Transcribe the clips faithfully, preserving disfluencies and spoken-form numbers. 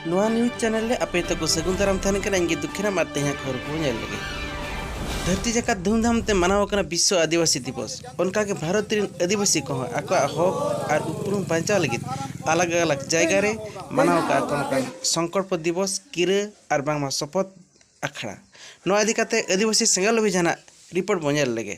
ᱱᱚᱣᱟ news channel ᱨᱮ ᱟᱯᱮ ᱡᱚᱛᱚ ᱠᱚ ᱥᱟᱹᱜᱩᱱ ᱫᱟᱨᱟᱢ ᱛᱟᱦᱮᱱ ᱠᱟᱱᱟ᱾ ᱤᱧ ᱜᱮ ᱫᱩᱠᱷᱤᱨᱟᱢ ᱟᱨ ᱛᱮᱦᱮᱧᱟᱜ ᱠᱷᱚᱵᱚᱨ ᱠᱚ ᱧᱮᱞ ᱞᱟᱹᱜᱤᱫ᱾ ᱫᱷᱟᱹᱨᱛᱤ ᱡᱟᱠᱟᱛ ᱫᱷᱩᱢᱫᱷᱟᱢ ᱛᱮ ᱢᱟᱱᱟᱣ ᱟᱠᱟᱱᱟ ᱵᱤᱥᱥᱚ ᱟᱹᱫᱤᱵᱟᱹᱥᱤ ᱫᱤᱵᱚᱥ᱾ ᱚᱱᱠᱟᱜᱮ ᱵᱷᱟᱨᱚᱛ ᱨᱮᱱ ᱟᱹᱫᱤᱵᱟᱹᱥᱤ ᱠᱚᱦᱚᱸ ᱟᱠᱚᱣᱟᱜ ᱦᱚᱠ ᱟᱨ ᱩᱯᱨᱩᱢ ᱵᱟᱧᱪᱟᱣ ᱞᱟᱹᱜᱤᱫ ᱟᱞᱟᱜᱽ ᱟᱞᱟᱜᱽ ᱡᱟᱭᱜᱟ ᱨᱮ ᱢᱟᱱᱟᱣ ᱟᱠᱟᱫ ᱠᱚ ᱱᱚᱝᱠᱟᱱ ᱥᱚᱝᱠᱚᱞᱯᱚ ᱫᱤᱵᱚᱥ, ᱠᱤᱨᱟᱹ ᱟᱨ ᱵᱟᱝᱢᱟ ᱥᱚᱯᱚᱛ ᱟᱠᱷᱲᱟ᱾ ᱱᱚᱣᱟ ᱤᱫᱤ ᱠᱟᱛᱮ ᱟᱹᱫᱤᱵᱟᱹᱥᱤ ᱥᱮᱸᱜᱮᱞ ᱚᱵᱷᱤᱡᱟᱱᱟᱜ ᱨᱤᱯᱳᱨᱴ ᱵᱚᱱ ᱧᱮᱞ ᱞᱮᱜᱮ᱾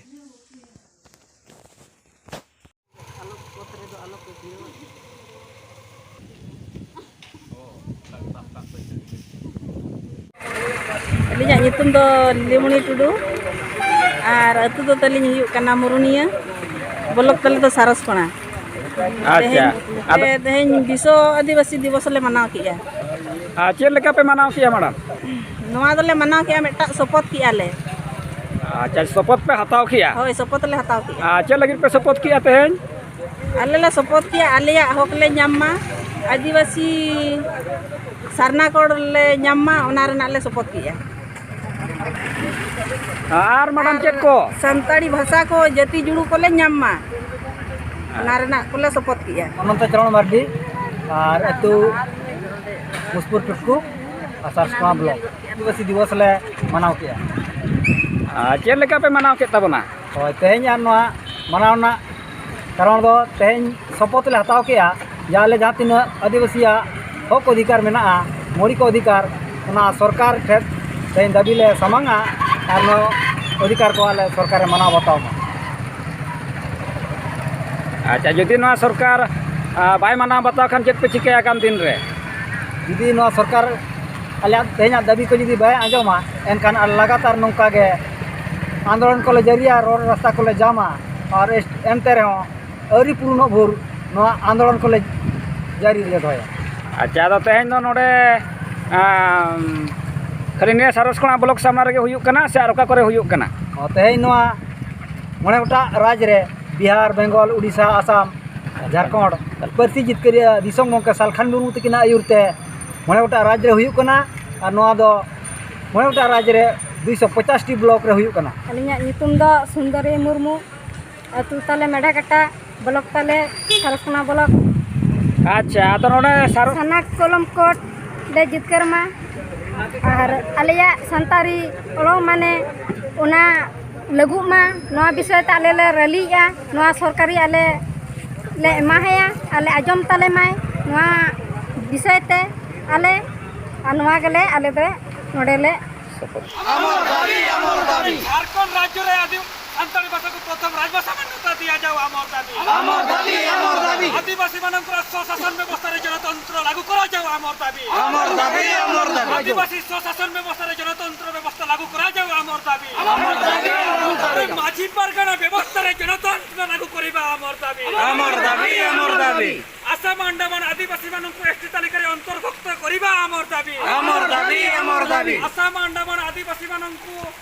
ᱟᱹᱞᱤᱧᱟᱜ ᱧᱩᱛᱩᱢ ᱫᱚ ᱞᱤᱞᱤᱢᱚᱬᱤ ᱴᱩᱰᱩ ᱟᱨ ᱟᱹᱛᱩ ᱫᱚ ᱛᱟᱹᱞᱤᱧ ᱦᱩᱭᱩᱜ ᱠᱟᱱᱟ ᱢᱩᱨᱩᱱᱤᱭᱟᱹ, ᱵᱞᱚᱠ ᱛᱟᱞᱮ ᱫᱚ ᱥᱟᱨᱚᱥᱠᱚᱬᱟ᱾ ᱟᱪᱪᱷᱟ᱾ ᱛᱮᱦᱮᱧ, ᱟᱫᱚ ᱛᱮᱦᱮᱧ ᱵᱤᱥᱥᱚ ᱟᱹᱫᱤᱵᱟᱹᱥᱤ ᱫᱤᱵᱚᱥ ᱞᱮ ᱢᱟᱱᱟᱣ ᱠᱮᱜᱼᱟ᱾ ᱟᱨ ᱪᱮᱫ ᱞᱮᱠᱟ ᱯᱮ ᱢᱟᱱᱟᱣ ᱠᱮᱜᱼᱟ, ᱢᱮᱰᱟᱢ? ᱱᱚᱣᱟ ᱫᱚᱞᱮ ᱢᱟᱱᱟᱣ ᱠᱮᱜᱼᱟ, ᱢᱤᱫᱴᱟᱝ ᱥᱚᱯᱚᱛ ᱠᱮᱜᱼᱟ ᱞᱮ᱾ ᱟᱪᱪᱷᱟ, ᱥᱚᱯᱚᱛ ᱯᱮ ᱦᱟᱛᱟᱣ ᱠᱮᱜᱼᱟ? ᱦᱳᱭ, ᱥᱚᱯᱚᱛ ᱞᱮ ᱦᱟᱛᱟᱣ ᱠᱮᱜᱼᱟ᱾ ᱟᱨ ᱪᱮᱫ ᱞᱟᱹᱜᱤᱫ ᱯᱮ ᱥᱚᱯᱚᱛ ᱠᱮᱜᱼᱟ ᱛᱮᱦᱮᱧ? ᱟᱞᱮ ᱞᱮ ᱥᱚᱯᱚᱛ ᱠᱮᱜᱼᱟ, ᱟᱞᱮᱭᱟᱜ ᱦᱚᱠ ᱞᱮ ᱧᱟᱢ ᱢᱟ, ᱟᱹᱫᱤᱵᱟᱹᱥᱤ ᱥᱟᱨᱱᱟ ᱠᱳᱰ ᱞᱮ ᱧᱟᱢ ᱢᱟ, ᱚᱱᱟ ᱨᱮᱱᱟᱜ ᱞᱮ ᱥᱚᱯᱚᱛ ᱠᱮᱜᱼᱟ᱾ ᱟᱨ ᱢᱮᱰᱟᱢ, ᱪᱮᱫ ᱠᱚ? ᱥᱟᱱᱛᱟᱲᱤ ᱵᱷᱟᱥᱟ ᱠᱚ, ᱡᱟᱹᱛᱤ ᱡᱩᱲᱩ ᱠᱚᱞᱮ ᱧᱟᱢ ᱢᱟ, ᱚᱱᱟ ᱨᱮᱱᱟᱜ ᱠᱚᱞᱮ ᱥᱚᱯᱚᱛ ᱠᱮᱜᱼᱟ᱾ ᱚᱱᱚᱱᱛᱚ ᱪᱚᱨᱚᱬ ᱢᱟᱨᱰᱤ, ᱟᱨ ᱟᱹᱛᱩ ᱢᱩᱥᱯᱩᱨ ᱴᱩᱴᱠᱩ, ᱟᱥᱟᱨᱥᱠᱚᱬᱟ ᱵᱞᱚᱠ᱾ ᱟᱹᱫᱤᱵᱟᱹᱥᱤ ᱫᱤᱵᱚᱥ ᱞᱮ ᱢᱟᱱᱟᱣ ᱠᱮᱜᱼᱟ᱾ ᱟᱨ ᱪᱮᱫ ᱞᱮᱠᱟ ᱯᱮ ᱢᱟᱱᱟᱣ ᱠᱮᱫ ᱛᱟᱵᱚᱱᱟ? ᱦᱳᱭ, ᱛᱮᱦᱮᱧ ᱟᱨ ᱱᱚᱣᱟ ᱢᱟᱱᱟᱣ ᱨᱮᱱᱟᱜ ᱠᱟᱨᱚᱱ ᱫᱚ ᱛᱮᱦᱮᱧ ᱥᱚᱯᱚᱛ ᱞᱮ ᱦᱟᱛᱟᱣ ᱠᱮᱜᱼᱟ ᱡᱮ ᱟᱞᱮ ᱡᱟᱦᱟᱸ ᱛᱤᱱᱟᱹᱜ ᱟᱹᱫᱤᱵᱟᱹᱥᱤᱭᱟᱜ ᱦᱚᱠ ᱚᱫᱷᱤᱠᱟᱨ ᱢᱮᱱᱟᱜᱼᱟ, ᱢᱳᱣᱞᱤᱠ ᱚᱫᱷᱤᱠᱟᱨ, ᱚᱱᱟ ᱥᱚᱨᱠᱟᱨ ᱴᱷᱮᱱ ᱛᱮᱦᱮᱧ ᱫᱟᱹᱵᱤ ᱞᱮ ᱥᱟᱢᱟᱝᱟ ᱟᱨ ᱱᱚᱣᱟ ᱚᱫᱷᱤᱠᱟᱨ ᱠᱚ ᱟᱞᱮ ᱥᱚᱨᱠᱟᱨᱮ ᱢᱟᱱᱟᱣ ᱵᱟᱛᱟᱣ ᱢᱟ᱾ ᱟᱪᱪᱷᱟ, ᱡᱩᱫᱤ ᱱᱚᱣᱟ ᱥᱚᱨᱠᱟᱨ, ᱟ, ᱵᱟᱭ ᱢᱟᱱᱟᱣ ᱵᱟᱛᱟᱣ ᱠᱷᱟᱱ ᱪᱮᱫ ᱯᱮ ᱪᱤᱠᱟᱹᱭᱟ ᱟᱜᱟᱢ ᱫᱤᱱ ᱨᱮ? ᱡᱩᱫᱤ ᱱᱚᱣᱟ ᱥᱚᱨᱠᱟᱨ ᱟᱞᱮᱭᱟᱜ ᱛᱮᱦᱮᱧᱟᱜ ᱫᱟᱹᱵᱤ ᱠᱚ ᱡᱩᱫᱤ ᱵᱟᱭ ᱟᱸᱡᱚᱢᱟ, ᱮᱱᱠᱷᱟᱱ ᱟᱨ ᱞᱟᱜᱟᱛᱟᱨ ᱱᱚᱝᱠᱟ ᱜᱮ ᱟᱱᱫᱳᱞᱚᱱ ᱠᱚᱞᱮ ᱡᱟᱹᱨᱤᱭᱟ, ᱨᱳᱰ ᱨᱟᱥᱛᱟ ᱠᱚᱞᱮ ᱡᱟᱢᱟ, ᱟᱨ ᱮᱥ-, ᱮᱱᱛᱮ ᱨᱮᱦᱚᱸ ᱟᱹᱣᱨᱤ ᱯᱩᱨᱩᱱᱚᱜ ᱵᱷᱳᱨ ᱱᱚᱣᱟ ᱟᱱᱫᱳᱞᱚᱱ ᱠᱚᱞᱮ ᱡᱟᱹᱨᱤ ᱨᱮᱞᱮ ᱫᱚᱦᱚᱭᱟ᱾ ᱟᱪᱪᱷᱟ, ᱟᱫᱚ ᱛᱮᱦᱮᱧ ᱫᱚ ᱱᱚᱰᱮ, ᱟᱢ, ᱠᱷᱟᱹᱞᱤ ᱱᱤᱭᱟᱹ ᱥᱟᱨᱚᱥᱠᱚᱬᱟ ᱵᱞᱚᱠ ᱥᱟᱢᱱᱟ ᱨᱮᱜᱮ ᱦᱩᱭᱩᱜ ᱠᱟᱱᱟ ᱥᱮ ᱟᱨ ᱚᱠᱟ ᱠᱚᱨᱮ ᱦᱩᱭᱩᱜ ᱠᱟᱱᱟ? ᱚ, ᱛᱮᱦᱮᱧ ᱱᱚᱣᱟ ᱢᱚᱬᱮ ᱜᱚᱴᱟᱝ ᱨᱟᱡᱽ ᱨᱮ, ᱵᱤᱦᱟᱨ, ᱵᱮᱝᱜᱚᱞ, ᱩᱰᱤᱥᱟ, ᱟᱥᱟᱢ, ᱡᱷᱟᱲᱠᱷᱚᱸᱰ, ᱯᱟᱹᱨᱥᱤ ᱡᱤᱛᱠᱟᱹᱨᱤᱭᱟᱹ ᱫᱤᱥᱚᱢ ᱜᱚᱢᱠᱮ ᱥᱟᱞᱠᱷᱟᱱ ᱢᱩᱨᱢᱩ ᱛᱟᱹᱠᱤᱱᱟᱜ ᱟᱹᱭᱩᱨ ᱛᱮ ᱢᱚᱬᱮ ᱜᱚᱴᱟᱝ ᱨᱟᱡᱽ ᱨᱮ ᱦᱩᱭᱩᱜ ᱠᱟᱱᱟ᱾ ᱟᱨ ᱱᱚᱣᱟ ᱫᱚ ᱢᱚᱬᱮ ᱜᱚᱴᱟᱝ ᱨᱟᱡᱽ ᱨᱮ ᱫᱩᱭᱥᱚ ᱯᱚᱧᱪᱟᱥ ᱴᱤ ᱵᱞᱚᱠ ᱨᱮ ᱦᱩᱭᱩᱜ ᱠᱟᱱᱟ᱾ ᱟᱹᱞᱤᱧᱟᱜ ᱧᱩᱛᱩᱢ ᱫᱚ ᱥᱩᱱᱫᱚᱨᱤ ᱢᱩᱨᱢᱩ, ᱟᱹᱛᱩ ᱛᱟᱞᱮ ᱢᱮᱰᱟᱠᱟᱴᱟ, ᱵᱞᱚᱠ ᱛᱟᱞᱮ ᱥᱟᱨᱚᱥᱠᱚᱬᱟ ᱵᱞᱚᱠ᱾ ᱟᱪᱪᱷᱟ, ᱟᱫᱚ ᱱᱚᱰᱮ ᱥᱟᱨᱚ- ᱛᱷᱟᱱᱟ ᱠᱚᱞᱚᱢᱠᱚᱴ᱾ ᱞᱮ ᱡᱤᱛᱠᱟᱹᱨ ᱢᱟ ᱟᱨ ᱟᱞᱮᱭᱟᱜ ᱥᱟᱱᱛᱟᱲᱤ ᱚᱞᱚᱜ ᱢᱟᱱᱮ ᱚᱱᱟ ᱞᱟᱹᱜᱩᱜ ᱢᱟ᱾ ᱱᱚᱣᱟ ᱵᱤᱥᱚᱭ ᱛᱮ ᱟᱞᱮ ᱞᱮ ᱨᱟᱹᱞᱤᱜᱼᱟ᱾ ᱱᱚᱣᱟ ᱥᱚᱨᱠᱟᱨᱤ ᱟᱞᱮ ᱞᱮ ᱮᱢᱟᱦᱟᱭᱟ, ᱟᱞᱮ ᱟᱸᱡᱚᱢ ᱛᱟᱞᱮ ᱢᱟᱭ ᱱᱚᱣᱟ ᱵᱤᱥᱚᱭ ᱛᱮ ᱟᱞᱮ, ᱟᱨ ᱱᱚᱣᱟ ᱜᱮᱞᱮ ᱟᱞᱮ ᱫᱚ ᱱᱚᱰᱮ ᱞᱮ ᱡᱷᱟᱲᱠᱷᱚᱸᱰ ᱨᱟᱡᱽᱡᱚ ᱨᱮ ᱟᱹᱫᱤ- ᱥᱟᱱᱛᱟᱲᱤ ଭାଷାକୁ ପ୍ରଥମ ରାଜଭାଷା ମାନ୍ୟତା ଦିଆଯାଉ, ଆମର ଦାବି। ଆମର ଦାବି, ଆମର ଦାବି। ଆଦିବାସୀମାନଙ୍କର ସ୍ୱଶାସନ ବ୍ୟବସ୍ଥାରେ ଗଣତନ୍ତ୍ର ଲାଗୁ କରାଯାଉ, ଆମର ଦାବି। ଆମର ଦାବି, ଆମର ଦାବି। ଆଦିବାସୀ ସ୍ୱଶାସନ ବ୍ୟବସ୍ଥାରେ ଗଣତନ୍ତ୍ର ବ୍ୟବସ୍ଥା ଲାଗୁ କରାଯାଉ, ଆମର ଦାବି। ଆମର ଦାବି, ଆମର ଦାବି। ମାଝୀ ପାରଗାନା ବ୍ୟବସ୍ଥାରେ ଗଣତନ୍ତ୍ର ଲାଗୁ କରିବା, ଆମର ଦାବି। ଆମର ଦାବି, ଆମର ଦାବି। ଆସାମ ଆଣ୍ଡାମାନ ଆଦିବାସୀମାନଙ୍କୁ ଏସ୍ଟି ତାଲିକାରେ ଅନ୍ତର୍ଭୁକ୍ତ କରିବା, ଆମର ଦାବି। ଆମର ଦାବି, ଆମର ଦାବି। ଆସାମ ଆଣ୍ଡାମାନ ଆଦିବାସୀମାନଙ୍କୁ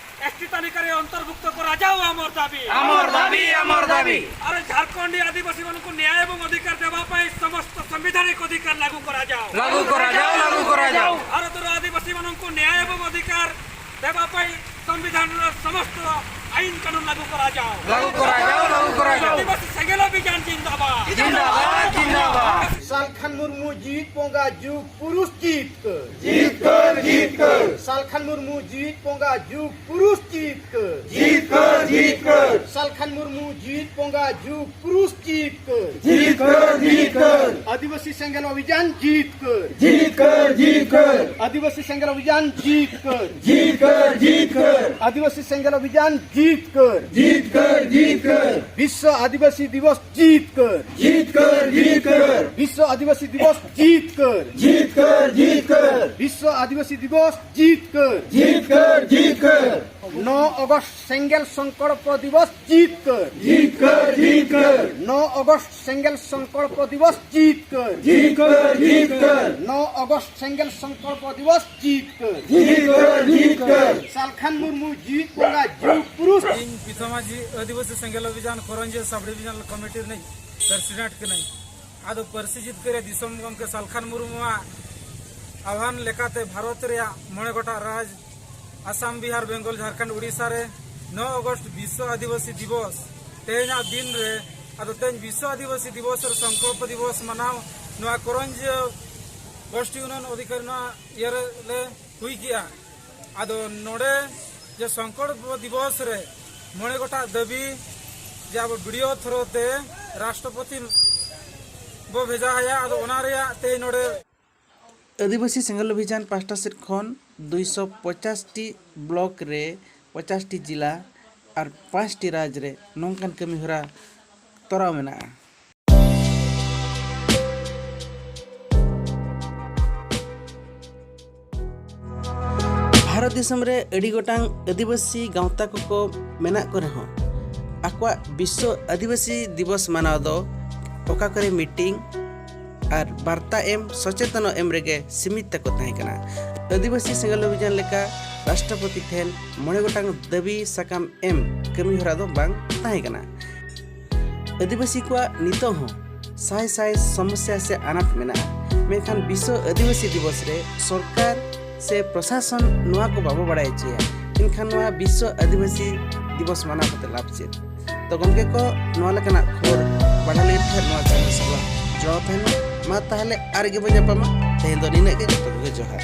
ଏସ୍ଟି ତାଲିକାରେ ଅନ୍ତର୍ଭୁକ୍ତ କରାଯାଉ, ଆମର ଦାବି। ଆମର ଦାବି, ଆମର ଦାବି। ଆରେ ଝାଡ଼ଖଣ୍ଡି ଆଦିବାସୀମାନଙ୍କୁ ନ୍ୟାୟ ଏବଂ ଅଧିକାର ଦେବା ପାଇଁ ସମସ୍ତ ସାମ୍ବିଧାନିକ ଅଧିକାର ଲାଗୁ କରାଯାଉ। ଲାଗୁ କରାଯାଉ, ଲାଗୁ କରାଯାଉ। ଭାରତର ଆଦିବାସୀମାନଙ୍କୁ ନ୍ୟାୟ ଏବଂ ଅଧିକାର ଦେବା ପାଇଁ ସାମ୍ବିଧାନର ସମସ୍ତ ଆଇନ କାନୁନ ଲାଗୁ କରାଯାଉ। ଲାଗୁ କରାଯାଉ, ଲାଗୁ କରାଯାଉ। ଆଦିବାସୀ ସେଙ୍ଗେଲ ଅଭିଯାନ ଜିନ୍ଦାବାଦ। ଜିନ୍ଦାବାଦ, ଜିନ୍ଦାବାଦ। ᱥᱟᱞᱠᱷᱟᱱ ᱢᱩᱨᱢᱩ ᱡᱤᱣᱤᱫ ᱵᱚᱸᱜᱟ ᱡᱩᱜᱽ ᱯᱩᱨᱩᱥ ᱡᱤᱛᱠᱟᱹᱨ᱾ ᱡᱤᱛᱠᱟᱹᱨ, ᱡᱤᱛᱠᱟᱹᱨ᱾ ᱥᱟᱞᱠᱷᱟᱱ ᱢᱩᱨᱢᱩ ᱡᱤᱣᱤᱫ ᱵᱚᱸᱜᱟ ᱡᱩᱜᱽ ᱯᱩᱨᱩᱥ ᱡᱤᱛᱠᱟᱹᱨ᱾ ᱡᱤᱛᱠᱟᱹᱨ, ᱡᱤᱛᱠᱟᱹᱨ᱾ ᱥᱟᱞᱠᱷᱟᱱ ᱢᱩᱨᱢᱩ ᱡᱤᱣᱤᱫ ᱵᱚᱸᱜᱟ ᱡᱩᱜᱽ ᱯᱩᱨᱩᱥ ᱡᱤᱛᱠᱟᱹᱨ᱾ ᱡᱤᱛᱠᱟᱹᱨ, ᱡᱤᱛᱠᱟᱹᱨ᱾ ᱟᱹᱫᱤᱵᱟᱹᱥᱤ ᱥᱮᱸᱜᱮᱞ ᱚᱵᱷᱤᱡᱟᱱ ᱡᱤᱛᱠᱟᱹᱨ᱾ ᱡᱤᱛᱠᱟᱹᱨ, ᱡᱤᱛᱠᱟᱹᱨ᱾ ᱟᱹᱫᱤᱵᱟᱹᱥᱤ ᱥᱮᱸᱜᱮᱞ ᱚᱵᱷᱤᱡᱟᱱ ᱡᱤᱛᱠᱟᱹᱨ᱾ ᱡᱤᱛᱠᱟᱹᱨ, ᱡᱤᱛᱠᱟᱹᱨ᱾ ᱟᱹᱫᱤᱵᱟᱹᱥᱤ ᱥᱮᱸᱜᱮᱞ ᱚᱵᱷᱤᱡᱟᱱ ᱡᱤᱛᱠᱟᱹᱨ᱾ ᱡᱤᱛᱠᱟᱹᱨ, ᱡᱤᱛᱠᱟᱹᱨ᱾ ᱵᱤᱥᱥᱚ ᱟᱹᱫᱤᱵᱟᱹᱥᱤ ᱫᱤᱵᱚᱥ ᱡᱤᱛᱠᱟᱹᱨ᱾ ᱡᱤᱛᱠᱟᱹᱨ, ᱡᱤᱛᱠᱟᱹᱨ᱾ ᱵᱤᱥᱥᱚ ᱟᱹᱫᱤᱵᱟᱹᱥᱤ ᱫᱤᱵᱚᱥ ᱡᱤᱛᱠᱟᱹᱨ᱾ ᱡᱤᱛᱠᱟᱹᱨ, ᱡᱤᱛᱠᱟᱹᱨ᱾ ᱵᱤᱥᱥᱚ ᱟᱹᱫᱤᱵᱟᱹᱥᱤ ᱫᱤᱵᱚᱥ ᱡᱤᱛᱠᱟᱹᱨ᱾ ᱡᱤᱛᱠᱟᱹᱨ, ᱡᱤᱛᱠᱟᱹᱨ᱾ ᱱᱚ ᱚᱜᱚᱥᱴ ᱥᱮᱸᱜᱮᱞ ᱥᱚᱝᱠᱚᱞᱯᱚ ᱫᱤᱵᱚᱥ ᱡᱤᱛᱠᱟᱹᱨ᱾ ᱡᱤᱛᱠᱟᱹᱨ, ᱡᱤᱛᱠᱟᱹᱨ᱾ ᱱᱚ ᱚᱜᱚᱥᱴ ᱥᱮᱸᱜᱮᱞ ᱥᱚᱝᱠᱚᱞᱯᱚ ᱫᱤᱵᱚᱥ ᱡᱤᱛᱠᱟᱹᱨ᱾ ᱡᱤᱛᱠᱟᱹᱨ, ᱡᱤᱛᱠᱟᱹᱨ᱾ ᱱᱚ ᱚᱜᱚᱥᱴ ᱥᱮᱸᱜᱮᱞ ᱥᱚᱝᱠᱚᱞᱯᱚ ᱫᱤᱵᱚᱥ ᱡᱤᱛᱠᱟᱹᱨ᱾ ᱡᱤᱛᱠᱟᱹᱨ, ᱡᱤᱛᱠᱟᱹᱨ᱾ ᱥᱟᱞᱠᱷᱟᱱ ᱢᱩᱨᱢᱩ ᱡᱤᱣᱤᱫ ᱵᱚᱸᱜᱟ ᱡᱩᱜᱽ ᱯᱩᱨᱩᱥ᱾ ᱤᱧ ᱯᱤᱛᱷᱟᱢᱟᱡᱷᱤ ᱟᱹᱫᱤᱵᱟᱹᱥᱤ ᱥᱮᱸᱜᱮᱞ ᱚᱵᱷᱤᱡᱟᱱ ᱠᱚᱨᱚᱧᱡᱤᱭᱟᱹ ᱥᱟᱵ ᱰᱤᱵᱷᱤᱡᱚᱱᱟᱞ ᱠᱚᱢᱤᱴᱤ ᱨᱤᱱᱤᱡ ᱯᱨᱮᱥᱤᱰᱮᱱᱴ ᱠᱟᱹᱱᱟᱹᱧ᱾ ᱟᱫᱚ ᱯᱟᱹᱨᱥᱤ ᱡᱤᱛᱠᱟᱹᱨᱤᱭᱟᱹ ᱫᱤᱥᱚᱢ ᱜᱚᱢᱠᱮ ᱥᱟᱞᱠᱷᱟᱱ ᱢᱩᱨᱢᱩᱣᱟᱜ ᱟᱦᱣᱟᱱ ᱞᱮᱠᱟᱛᱮ ᱵᱷᱟᱨᱚᱛ ᱨᱮᱭᱟᱜ ᱢᱚᱬᱮ ᱜᱚᱴᱟᱝ ᱨᱟᱡᱽ ᱟᱥᱟᱢ, ᱵᱤᱦᱟᱨ, ᱵᱮᱝᱜᱚᱞ, ᱡᱷᱟᱲᱠᱷᱚᱸᱰ, ᱩᱲᱤᱥᱥᱟ ᱨᱮ ᱱᱚ ᱚᱜᱚᱥᱴ ᱵᱤᱥᱥᱚ ᱟᱹᱫᱤᱵᱟᱹᱥᱤ ᱫᱤᱵᱚᱥ ᱛᱮᱦᱮᱧᱟᱜ ᱫᱤᱱ ᱨᱮ, ᱟᱫᱚ ᱛᱮᱦᱮᱧ ᱵᱤᱥᱥᱚ ᱟᱹᱫᱤᱵᱟᱹᱥᱤ ᱫᱤᱵᱚᱥ ᱨᱮ ᱥᱚᱝᱠᱚᱞᱯᱚ ᱫᱤᱵᱚᱥ ᱢᱟᱱᱟᱣ ᱱᱚᱣᱟ ᱠᱚᱨᱚᱧᱡᱤᱭᱟᱹ ᱜᱳᱥᱴᱤ ᱩᱱᱱᱚᱭᱚᱱ ᱚᱫᱷᱤᱠᱟᱨᱤ ᱱᱚᱣᱟ ᱤᱭᱟᱹ ᱨᱮ ᱞᱮ ᱦᱩᱭ ᱠᱮᱜᱼᱟ᱾ ᱟᱫᱚ ᱱᱚᱰᱮ ᱡᱮ ᱥᱚᱝᱠᱚᱞᱯᱚ ᱫᱤᱵᱚᱥ ᱨᱮ ᱢᱚᱬᱮ ᱜᱚᱴᱟᱝ ᱫᱟᱹᱵᱤ ᱡᱮ ᱟᱵᱚ ᱵᱤᱰᱤᱳ ᱛᱷᱨᱳ ᱛᱮ ᱨᱟᱥᱴᱨᱚᱯᱚᱛᱤ ᱵᱚ ᱵᱷᱮᱡᱟ ᱟᱭᱟ᱾ ᱟᱫᱚ ᱚᱱᱟ ᱨᱮᱭᱟᱜ ᱛᱮ ᱱᱚᱰᱮ ᱟᱹᱫᱤᱵᱟᱹᱥᱤ ᱥᱮᱸᱜᱮᱞ ᱚᱵᱷᱤᱡᱟᱱ ᱯᱟᱦᱴᱟ ᱥᱮᱫ ᱠᱷᱚᱱ ᱫᱩᱭᱥᱚ ᱯᱚᱪᱟᱥ ᱴᱤ ᱵᱞᱚᱠ ᱨᱮ, ᱯᱚᱪᱟᱥ ᱴᱤ ᱡᱤᱞᱟ ᱟᱨ ᱯᱟᱸᱪ ᱴᱤ ᱨᱟᱡᱽ ᱨᱮ ᱱᱚᱝᱠᱟᱱ ᱠᱟᱹᱢᱤ ᱦᱚᱨᱟ ᱛᱚᱨᱟᱣ ᱢᱮᱱᱟᱜᱼᱟ᱾ ᱵᱷᱟᱨᱚᱛ ᱫᱤᱥᱚᱢ ᱨᱮ ᱟᱹᱰᱤ ᱜᱚᱴᱟᱝ ᱟᱹᱫᱤᱵᱟᱹᱥᱤ ᱜᱟᱶᱛᱟ ᱠᱚᱠᱚ ᱢᱮᱱᱟᱜ ᱠᱚ ᱨᱮᱦᱚᱸ, ᱟᱠᱚᱣᱟᱜ ᱵᱤᱥᱥᱚ ᱟᱹᱫᱤᱵᱟᱹᱥᱤ ᱫᱤᱵᱚᱥ ᱢᱟᱱᱟᱣ ᱫᱚ ᱚᱠᱟ ᱠᱚᱨᱮ ᱢᱤᱴᱤᱝ ᱟᱨ ᱵᱟᱨᱛᱟ ᱮᱢ, ᱥᱚᱪᱮᱛᱚᱱᱚ ᱮᱢ ᱨᱮᱜᱮ ᱥᱤᱢᱤᱛ ᱛᱟᱠᱚ ᱛᱟᱦᱮᱸ ᱠᱟᱱᱟ᱾ ᱟᱹᱫᱤᱵᱟᱹᱥᱤ ᱥᱮᱸᱜᱮᱞ ᱚᱵᱷᱤᱡᱟᱱ ᱞᱮᱠᱟ ᱨᱟᱥᱴᱨᱚᱯᱚᱛᱤ ᱴᱷᱮᱱ ᱢᱚᱬᱮ ᱜᱚᱴᱟᱝ ᱫᱟᱹᱵᱤ ᱥᱟᱠᱟᱢ ᱮᱢ ᱠᱟᱹᱢᱤ ᱦᱚᱨᱟ ᱫᱚ ᱵᱟᱝ ᱛᱟᱦᱮᱸ ᱠᱟᱱᱟ᱾ ᱟᱹᱫᱤᱵᱟᱹᱥᱤ ᱠᱚᱣᱟᱜ ᱱᱤᱛᱚᱜ ᱦᱚᱸ ᱥᱟᱭ ᱥᱟᱭ ᱥᱚᱢᱚᱥᱥᱟ ᱥᱮ ᱟᱱᱟᱴ ᱢᱮᱱᱟᱜᱼᱟ, ᱢᱮᱱᱠᱷᱟᱱ ᱵᱤᱥᱥᱚ ᱟᱹᱫᱤᱵᱟᱹᱥᱤ ᱫᱤᱵᱚᱥ ᱨᱮ ᱥᱚᱨᱠᱟᱨ ᱥᱮ ᱯᱨᱚᱥᱟᱥᱚᱱ ᱱᱚᱣᱟ ᱠᱚ ᱵᱟᱵᱚ ᱵᱟᱲᱟᱭ ᱦᱚᱪᱚᱭᱟ, ᱮᱱᱠᱷᱟᱱ ᱱᱚᱣᱟ ᱵᱤᱥᱥᱚ ᱟᱹᱫᱤᱵᱟᱹᱥᱤ ᱫᱤᱵᱚᱥ ᱢᱟᱱᱟᱣ ᱠᱟᱛᱮ ᱞᱟᱵᱷ ᱪᱮᱫ? ᱛᱚ ᱜᱚᱢᱠᱮ ᱠᱚ, ᱱᱚᱣᱟ ᱞᱮᱠᱟᱱᱟᱜ ᱠᱷᱚᱵᱚᱨ ᱵᱟᱲᱟᱭ ᱞᱟᱹᱜᱤᱫ ᱠᱷᱟᱱ ᱱᱚᱣᱟ ᱪᱮᱱᱮᱞ ᱥᱟᱞᱟᱜ ᱡᱚᱲᱟᱣ ᱛᱟᱦᱮᱱ ᱢᱟ᱾ ᱢᱟ ᱛᱟᱦᱚᱞᱮ ᱟᱨ ᱜᱮᱵᱚᱱ ᱧᱟᱯᱟᱢᱟ᱾ ᱛᱮᱦᱮᱧ ᱫᱚ ᱱᱤᱱᱟᱹᱜ ᱜᱮ, ᱡᱚᱛᱚ ᱠᱚᱜᱮ ᱡᱚᱦᱟᱨ᱾